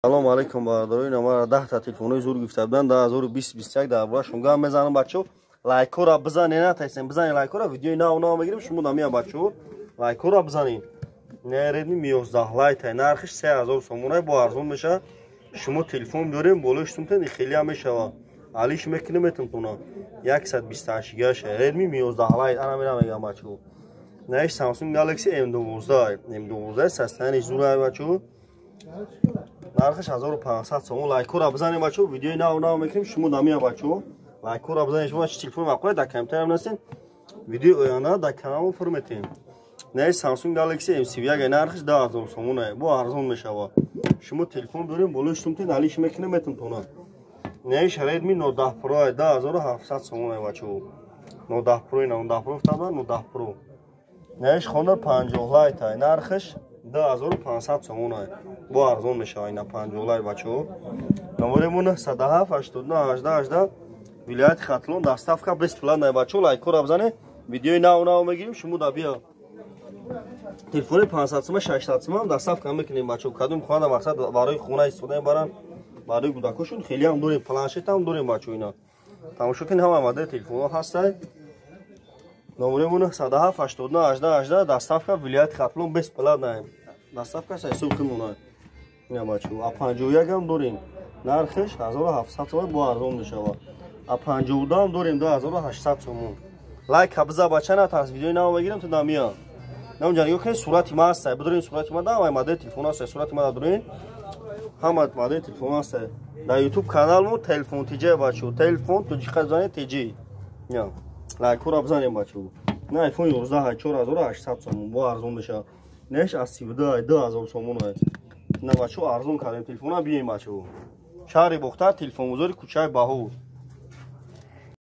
Салому алейкум, бародарои намара 10 та телефонҳои зур гирифта буданд 2020, 21. Дар бораашон гап мезанам, бачаҳо. Лайкҳоро бизанед, натайсем, бизанед лайкҳоро. Видеои нав нав мегирем, шумо дамия, бачаҳо, лайкҳоро бизанед. Не, Redmi Mi 11 Lite, нархиш 3000 сомона, бо арзон мешавад. Шумо телефон биёрем, болои шутумтен, хелиам мешавад, алиш мекунем, метонтона 128 гаша. Redmi Mi 11 Lite ана мера мегам, бачаҳо. Наиш Samsung Galaxy M12, M12 состояние зура, бачаҳо, нархаш 1500 сомон. Лайкҳоро бизанед, бачаҳо, видеои нав нав мекунем, шумо дамия, бачаҳо, лайкҳоро бизанед. Шумо чи телефон мақуле, дар комментариям насен, видеои оянда дар каналмо пур метем. Не, Samsung Galaxy M31, нархаш 10 000 сомон, бо арзон мешавад. Шумо телефон дорем, болои шутумтен, алиш мекунем, метонтона. Неиш Redmi Note 10 Pro, 2700 сомон, бачаҳо. Note 10 Pro, Note 10 Pro гуфтам, Note 10 Pro. Неиш Honor 50 Lite, нархаш 2500 сомон, бо арзон мешавад. Ина 50 Lite, бачаҳо. Номеремо 907 89 18 18, вилояти Хатлон, доставка бесплатная, бачаҳо. Лайкҳоро бизанед, видеои нав нав мегирем, шумо да биё. Телефони 500 сума, 600 сума доставка мекунем, бачаҳо. Кадом хона, мақсад, барои хона истифода мебаранд, барои кӯдакошон хелиам дорем, планшетам дорем, бачаҳо. Ина тамошо кунед, ҳама модели телефонҳо ҳастай. Номеремо 907 89 18 18, доставка вилояти Хатлон бесплатная, доставка ҳисоб худмона. Ина, бачаҳо, а 51 ам дорем, нархиш 1700 сомон, бо арзон мешавад. А 52 ам дорем, 2800 сомон. Лайка биза, бача, натарс, видеои нав мегирем, ту дамия. Намҷа нигоҳ кунед, сурати ма ҳастай, бидорен, сурати ма ҳамаи модели телефон ҳастай, сурати ма дорен, ҳама модели телефон ҳастай. Дар Ютуб каналмо Телефон ТЖ, бачаҳо, Телефон Тоҷиқа занед, ТЖ. Лайкҳоро бизанем, бачаҳо. На, iPhone 11, 4800 сомон, бо арзон мешавад. Неш аз 32, 2000 сомон. На, бачаҳо, арзон кардем телефона, бием, бачаҳо. Шаҳри Бохтар, телефонбозори кӯчаи Баҳур.